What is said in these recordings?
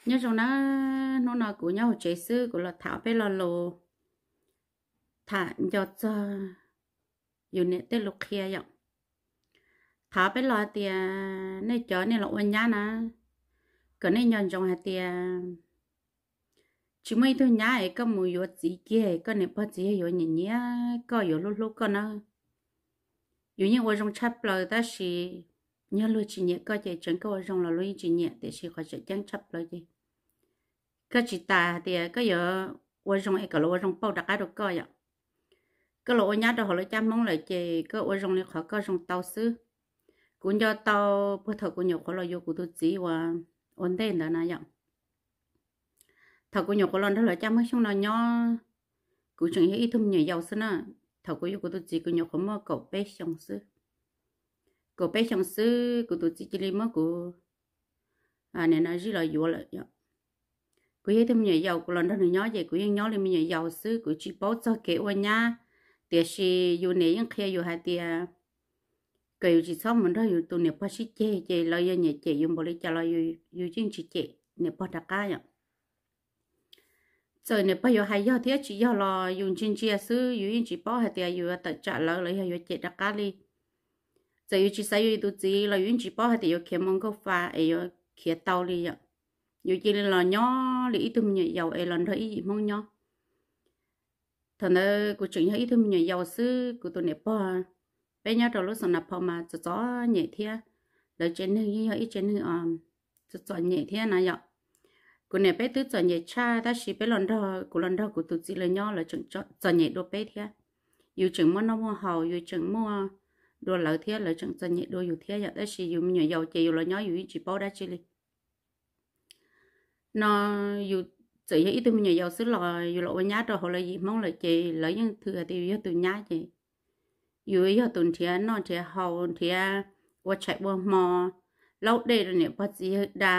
Nyob zoo na, hnub no kuv nyob hauv tsev xwb, kuv los tham peb lo lus tham nco txog yus niam tej lus qhia yom. Tham peb lo tias nej cov nej los ua nyab na, kom nej nco ntsoov hais tias tsis muaj ib tug nyab es koj mus yuav txiv kiag koj niam pog txiv yawg yuav nyiam nyiam koj, yuav hlub hlub koj na. Yus yeej ua zoo tshaj plaws tab sis yog luag tsis nyiam koj ces tseev koj ua zoo los luag yeej tsis nyiam, tiam sis qhov tseem ceeb tshaj plaws ces koj tsis tas hais tias koj yuav ua zoo es kom lawv ua zoo pauj rov qab rau koj yom. Koj los ua nyab rau hauv lawv caj hmoob lawm ces koj ua zoo li qhov koj zoo tau xwb. Kuv nco tau puag thaum kuv nyuam qhuav los yuav kuv tus txiv ua ntej ntawd na yom. Thaum kuv nyuam qhuav los nrog lawv caj hmoob xyoo no nyob, kuv tseem yog ib tug me nyuam yaus xwb na. Thaum kuv yuav kuv tus txiv kuv nyuam qhuav muaj kaum peb xyoo xwb. Kaum peb xyoo xwb kuv tus txiv cia li muab kuv nim no zij los yuav lawm. Kuv yog ib tug me nyuam yaus, kuv los nrog nws nyob ces kuv yeej nyob li me nyuam yaus xwb, kuv tsis paub txog kev ua nyab. Tiam sis yus niam yeej qhia yus hais tias kom yus tsis txhob mus nrog yus tus niam pog sib ceg, ces lawv yog nyiam cem yus npaum li cas los yus yeej tsis cem niam pog rov qab yom. Txawm niam pog yuav hais yog thiab tsis yog los yus ntsia ntsia xwb, yus yeej tsis paub hais tias yus yuav tawm tsam lawv los yog yuav cem rov qab li. Txawm yus tsis xaiv yuav yus tus txiv los yus yeej tsis paub hais tias yuav khiav mus nkauj fa es yuav khiav tau li yom. Yus cia li los nyob li ib tug me nyuam yaus es los nrog ib yim hmoob nyob. Thaum ntawd kuv tseem yog ib tug me nyuam yaus xwb, kuv tus niam pog, peb nyob rau lub Xoo Nas Phos mas txom txom nyem thiab, lawv tsev neeg yeej yog ib tsev neeg txom txom nyem thiab na yom. Kuv niam peb twb txom nyem tshaj tab sis peb los nrog, kuv los nrog kuv tus txiv lawv nyob lawv tseem txom nyem dua peb thiab. Yus tseem muaj noj muaj haus, yus tseem muaj dua lawv thiab, lawv tseem txom nyem dua yus thiab yom. Tab sis yus me nyuam yaus ces yus los nyob yus yeej tsis paub dab tsi li. No yus txawm yog ib tug me nyuam yaus xwb los yus los ua nyab rau hauv lawv yim hmoob lawm ces lawv yeej thwm hais tias yus yog tus nyab ces yus yog tus nrhiav noj nrhiav haus, nrhiav ua tshais ua hmo, laub dej rau niam pog txiv yawg da.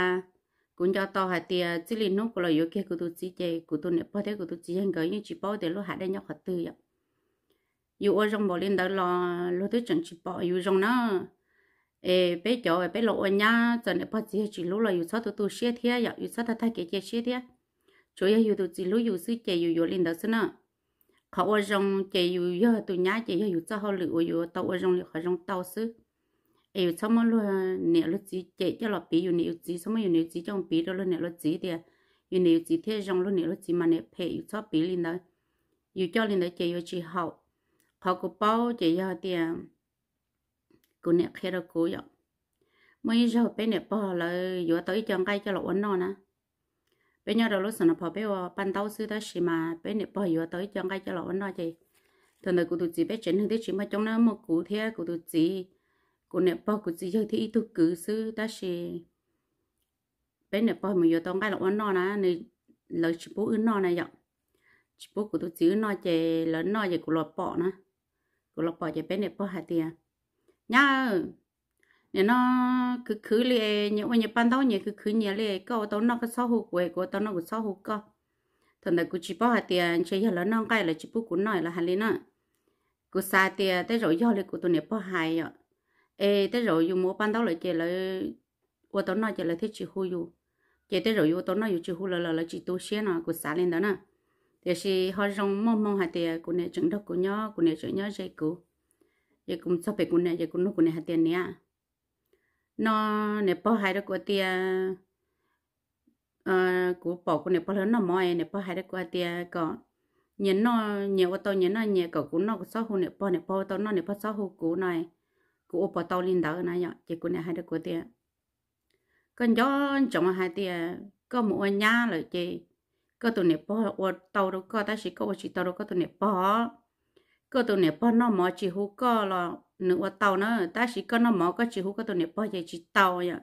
Kuv nco tau hais tias txij li hnub kuv los yuav kiag kuv tus txiv ces kuv tus niam pog thiab kuv tus txiv yawg nkawd yeej tsis paub tias lub hav dej nyob qhov twg yom. Yus ua zoo npaum li ntawd los luag twb tseem tsis pom yus zoo na. Es peb cov peb los ua nyab txawm niam pog txiv yawg tsis hlub los yus txhob tu tu siab thiab yom, yus txhob tag tag kev cia siab thiab. Tsuav yog yus tus txiv hlub yus xwb ces yus yuav li ntawd xwb na. Qhov ua zoo ces yus yog tus nyab ces yog yus txoj hauj lwm uas yus tau ua zoo li qhov zoo tau xwb. Es yus txhob muab luag niam luag txiv cem coj los piv yus niam yus txiv, txhob muab yus niam yus txiv coj piv rau luag niam luag txiv tias yus niam yus txiv thiaj zoo, luag niam luag txiv mas niam phem, yus txhob piv li ntawd. Yus coj li ntawd ces yuav tsis haum. Qhov kuv paub ces yog tias kuv niam qhia rau kuv yom. Muaj ib zaug peb niam pog lawv yuav tau ib co nqaij coj los ua noj na. Peb nyob rau lub Xoo Nas Phos peb ua paj ntaub xwb tab sis mas peb niam pog yuav tau ib co nqaij coj los ua noj ces thaum ntawd kuv tus txiv peb tsev neeg twb tsis muaj coob na, muaj kuv thiab kuv tus txiv, kuv niam pog kuv txiv yawg thiab ib tug kwv xwb tab sis peb niam pog mus yuav tau nqaij los ua noj na, lawv tsis pub wb noj na yom. Tsis pub kuv tus txiv wb noj ces lawv noj ces kuv los pom na. Kuv los pom ces peb niam pog hais tias, nyab, nim no khwv khwv li, nyias ua nyias paj ntaub nyias khwv khwv nyias li, koj ua tau noj koj txhob hu kuv, kuv ua tau noj kuv txhob hu koj. Thaum ntawd kuv tsis paub hais tias ntshe yog lawv noj nqaij lawv tsis pub kuv noj lawv hais li na. Kuv xav tias tej zaum yog li kuv tus niam pog hais yom, es tej zaum yus mus ua paj ntaub lawm ces lawv ua tau noj ces lawv thiaj tsis hu yus. Ces tej zaum yus ua tau noj yus tsis hu lawv los lawv tsis tu siab no kuv xav li ntawd na. Tiam sis ho zoo muaj hmoo hais tias kuv niam tseem nrog kuv nyob, kuv niam tseem nyob ze kuv. Ces kuv mus txog pem kuv niam ces kuv nug kuv niam hais tias, niam, no niam pog hais rau kuv tias, kuv pom kuv niam pog lawv noj mov, niam pog hais rau kuv hais tias kom nyias noj nyias ua tau nyias noj nyias, kom kuv noj kuv txhob hu niam pog, niam pog ua tau noj niam pog txhob hu kuv no, kuv ua puas tau li ntawd na yom. Ces kuv niam hais rau kuv tias, koj nco ntsoov hais tias koj mus ua nyab lawm ces koj tus niam pog ua tau rau koj tab sis koj ua tsis tau rau koj tus niam pog. Koj tus niam pog noj mov tsis hu koj los nws ua tau na, tab sis koj noj mov koj tsis hu koj tus niam pog ces tsis tau yom.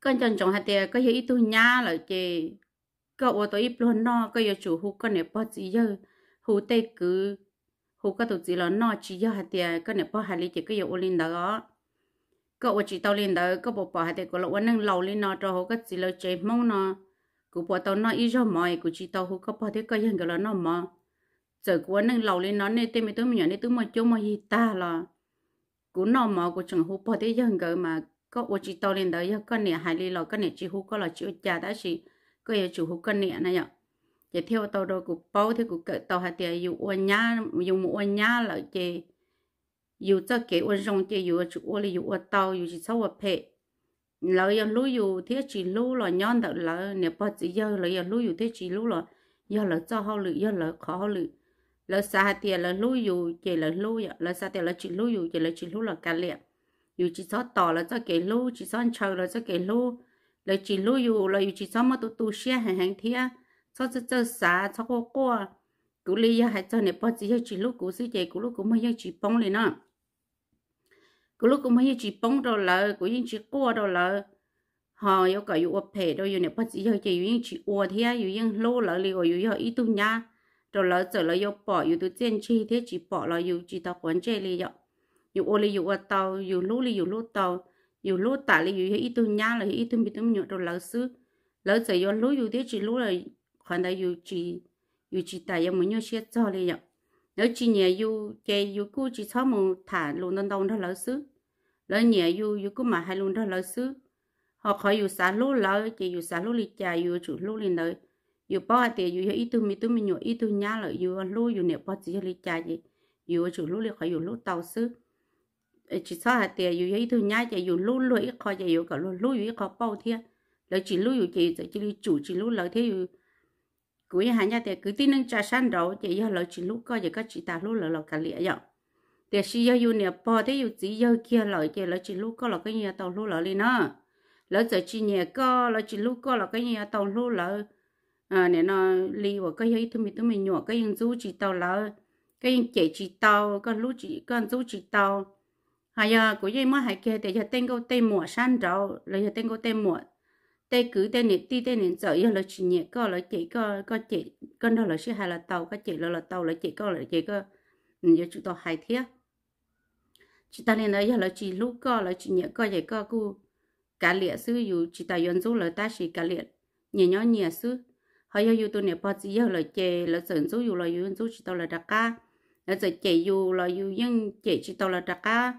Koj nco ntsoov hais tias koj yog ib tug nyab lawm ces koj ua tau ib pluag noj koj yuav tsum hu koj niam pog txiv yawg, hu tej kwv, hu koj tus txiv los noj, tsis yog hais tias koj niam pog hais li ces koj yuav ua li ntawd os. Koj ua tsis tau li ntawd, koj puas pom hais tias kuv los ua neej laus li no rau hauv koj txiv lawv tsev Hmoob no, kuv puas tau noj ib zaug mov es kuv tsis tau hu koj pog thiab koj yawg nkawd los noj mov? Txawm kuv ua neej laus li no, nej tej me tub me nyuam nej twb muaj cuab muaj yig tag los kuv noj mov kuv tseem hu pog thiab yawg nkawd mas koj ua tsis tau li ntawd, yog koj niam hais li los koj niam tsis hu koj los tsis ua cas, tab sis koj yuav tsum hu koj niam na yom. Ces thiaj ua tau rau kuv paub thiab kuv kawm tau hais tias yus ua nyab, yus mus ua nyab lawm ces yus txoj kev ua zoo ces yus yuav tsum ua li yus ua tau, yus tsis txhob ua phem. Lawv yog hlub yus thiab tsis hlub los nyob ntawm lawv, niam pog txiv yawg lawv yog hlub yus thiab tsis hlub los yog lawv txoj hauj lwm, yog lawv qhov hauj lwm. Lawv xav hais tias lawv hlub yus ces lawv hlub, lawv xav tias lawv tsis hlub yus ces lawv tsis hlub los kav liam. Yus tsis txhob tos lawv txoj kev hlub, tsis txhob ntshaw lawv txoj kev hlub. Lawv tsis hlub yus los yus tsis txhob muab tu tu siab heev heev thiab txhob txawj txawj xav, txhob quaj quaj. Kuv li yog hais txog niam pog txiv yawg tsis hlub kuv xwb ces kuv lub kua muag yeej tsis poob li no. Kuv lub kua muag yeej tsis poob rau lawv, kuv yeej tsis quaj rau lawv. Ho yuav kom yus ua phem rau yus niam pog txiv yawg ces yus yeej tsis ua thiab, yus yeej hlub lawv li uas yus yog ib tug nyab rau lawv. Txawm lawv yuav pom yus tus txiaj ntsig thiab tsis pom los yus tsis tau quav ntsej li yom. Yus ua li yus ua tau, yus hlub li yus hlub tau, yus hlub tam li yus yog ib tug nyab los yog ib tug me tub me nyuam rau lawv xwb. Lawv txawm yuav hlub yus thiab tsis hlub los qhov ntawd yus tsis tas yuav mus nyuaj siab txog li yom. Lawv tsis nyiam yus ces yus kuj tsis txhob mus tham lus ntau ntau nrog lawv xwb. Lawv nyiam yus, yus kuj mam hais lus nrog lawv xwb. Ho qhov yus xav hlub lawv ces yus xav hlub li cas yus yuav tsum hlub li ntawd. Yus paub hais tias yus yog ib tug me tub me nyuam, ib tug nyab lawm, yus yuav hlub yus niam pog txiv yawg li cas ces yus yuav tsum hlub li qhov yus hlub tau xwb. Tsis txhob hais tias yus yog ib tug nyab ces yus hlub luag ib qho ces yuav kom luag hlub yus ib qho pauj thiab. Lawv tsis hlub yus ces yus txawm cia li tsum tsis hlub lawv thiab. Kuv yeej hais ncaj tias kwv tij neej tsa sab nraud ces yog lawv tsis hlub koj ces koj tsis tas hlub lawv los kav liam yom. Tiam sis yog yus niam pog thiab yus txiv yawg kiag lawm ces lawv tsis hlub koj los koj yeej yuav tau hlub lawv li na. Lawv txawm tsis nyiam koj, lawv tsis hlub koj los koj yeej yuav tau hlub lawv. Nim no li uas koj yog ib tug me tub me nyuam, koj yeej ntxub tsis tau lawv, koj yeej cem tsis tau, koj hlub, koj ntxub tsis tau. Ho yog kuv yeej muab hais kiag tias yog tej nkauj tej muam sab nraud los yog tej nkauj tej muam, tej kwv tej niam tij tej niam ntxawm, yog lawv tsis nyiam koj, lawv cem koj, koj cem, koj nrog lawv sib hais los tau, koj cem lawv los tau, lawv cem koj lawm ces koj yuav tsum tau hais thiab. Tsis tas li ntawd yog lawv tsis hlub koj, lawv tsis nyiam koj ces koj kuj kav liam xwb, yus tsis tas yuav ntxub lawv tab sis kav liam, nyias nyob nyias xwb. Ho yog yus tus niam pog txiv yawg lawm ces lawv txawm ntxub yus los yus ntxub tsis tau lawv rov qab, lawv txawm cem yus los yus yeej cem tsis tau lawv rov qab.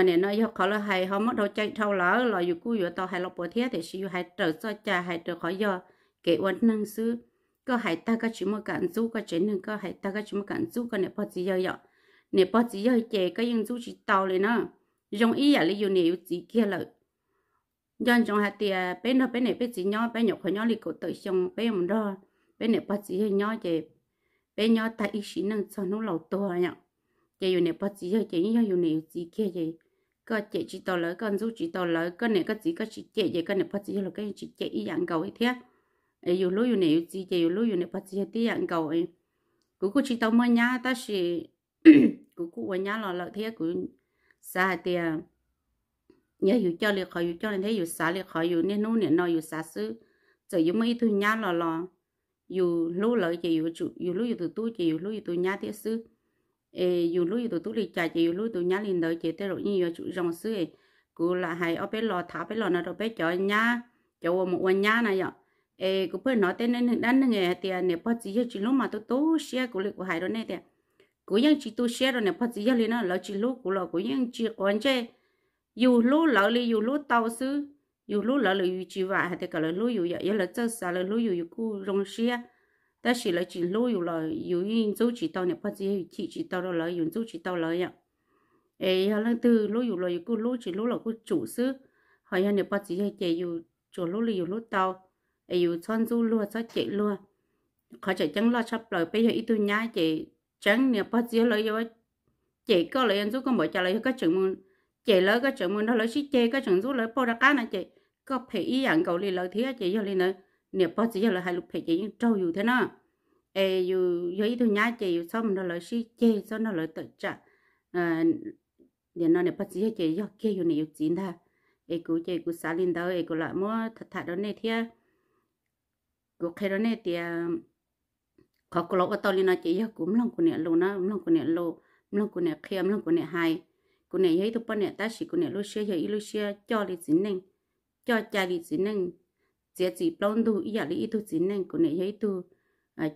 Nim no yog qhov lawv hais ho muab dhau cai dhau lawm los yus kuj yuav tau hais los puav thiab, tiam sis yus hais raws txoj cai, hais raws qhov yog kev ua neeg xwb. Koj hais tag koj tsis muaj kam ntxub koj tsev neeg, koj hais tag koj tsis muaj kam ntxub koj niam pog txiv yawg yom. Niam pog txiv yawg ces koj yeej ntxub tsis tau li na. Zoo ib yam li yus niam yus txiv kiag lawm. Nco ntsoov hais tias peb nrog peb niam peb txiv nyob, peb nyuam qhuav nyob li kaum tawm xyoo, peb yuav mus nrog peb niam pog txiv yawg nyob ces peb nyob tag ib sim neej txog hnub laus tuag yom. Ces yus niam pog txiv yawg ces yeej yog yus niam yus txiv kiag ces koj cem tsis tau lawv, koj ntxub tsis tau lawv, koj niam koj txiv koj tsis cem ces koj niam pog txiv yawg los koj yeej tsis cem ib yam nkaus thiab. Yus hlub yus niam yus txiv ces yus hlub yus niam pog txiv yawg tib yam nkaus. Kuv kuj tsis tau muaj nyab tab sis kuv kuj ua nyab los lawm thiab kuv xav hais tias yog yus coj li qhov yus coj li thiab yus xav li qhov yus niaj hnub nim no yus xav xwb. Txawm yus muaj ib tug nyab los los yus hlub lawv ces yus hlub yus tus tub ces yus hlub yus tus nyab thiab xwb. Es yus hlub yus tus tub li cas ces yus hlub tus nyab li ntawd ces tej zaum yeej yuav tsum zoo xwb. Kuv lam hais ob peb los, tham ob peb los no rau peb cov nyab, cov uas mus ua nyab na yom. Es kuv pheej hnov tej neeg dab neeg hais tias niam pog txiv yawg tsis hlub mas tu tu siab. Kuv li kuv hais rau nej tias kuv yeej tsis tu siab rau niam pog txiv yawg li na, lawv tsis hlub kuv los kuv yeej tsis quav ntsej. Yus hlub lawv li yus hlub tau xwb. Yus hlub lawv los yus tsis vam hais tias kom lawv hlub yus yom, yog lawv txawj xav lawv hlub yus yus kuj zoo siab. Tab sis lawv tsis hlub yus los yus yeej ntxub tsis tau niam pog txiv yawg, yus chim tsis tau rau lawv, yus ntxub tsis tau lawv yom. Es yog leej twg hlub yus los yus kuj hlub, tsis hlub los kuj tsum xwb. Ho yog niam pog txiv yawg ces yus tsuas hlub li yus hlub tau, es yus txhob ntxub luag txhob cem luag. Qhov tseem ceeb loj tshaj plaws peb yog ib tug nyab ces tseeb niam pog txiv yawg lawv yuav cem koj, lawv yuav ntxub koj npaum cas los yog koj tseem mus cem lawv, koj tseem mus nrog lawv sib ceg, koj tseem ntxub lawv pauj rov qab no ces koj phem ib yam nkaus li lawv thiab. Ces yog li ntawd niam pog txiv yawg lawv hais lus phem ces yeej raug yus thiab na. Es yus yog ib tug nyab ces yus txhob mus nrog lawv sib ceg, txhob nrog lawv tawm tsam. Nim no niam pog txiv yawg ces yog kiag yus niam yus txiv ntag. Es kuv ces kuv xav li ntawd es kuv lam muab tham tham rau nej thiab. Kuv qhia rau nej tias qhov kuv los ua tau li no ces yog kuv mloog kuv niam lus na, mloog kuv niam lus, mloog kuv niam qhia, mloog kuv niam hais. Kuv niam yog ib tug poj niam tab sis kuv niam lub siab yog ib lub siab coj li txiv neej, coj cai li txiv neej, txiav txim plaub ntug ib yam li ib tug txiv neej. Kuv niam yog ib tug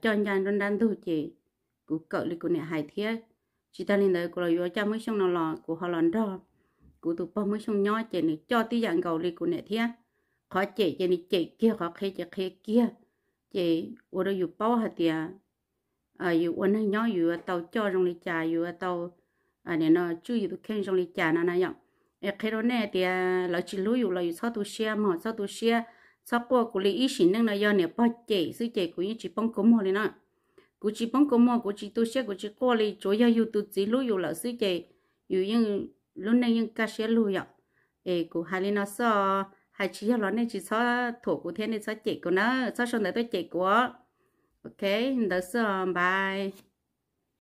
coj ncaj nruab nrab ntug ces kuv kawm li kuv niam hais thiab. Tsis tas li ntawd kuv los yuav caj Hmoob Xyooj no los kuv ho los nrog kuv tus pog Hmoob Xyooj nyob ces nws coj tib yam nkaus li kuv niam thiab. Qhov cem ces nws cem kiag, qhov qhia ces qhia kiag, ces ua rau yus paub hais tias yus ua neeg nyob yus yuav tau coj zoo li cas, yus yuav tau nim no tswj yus tus kheej zoo li cas no na yom. Es qhia rau nej tias lawv tsis hlub yus los yus txhob tu siab mog, txhob tu siab, txhob quaj. Kuv li ib sim neej no yog niam pog cem xwb ces kuv yeej tsis poob kua muag li na. Kuv tsis poob kua muag, kuv tsis tu siab, kuv tsis quaj li, tsuav yog yus tus txiv hlub yus lawm xwb ces yus yeej, lub neej yeej kaj siab lug yom. Es kuv hais li no xwb, hais tsis yog los nej tsis txhob thuam kuv thiab nej txhob cem kuv na, txhob sau ntawv tuaj cem kuv. Ok, ntawd xwb, npais.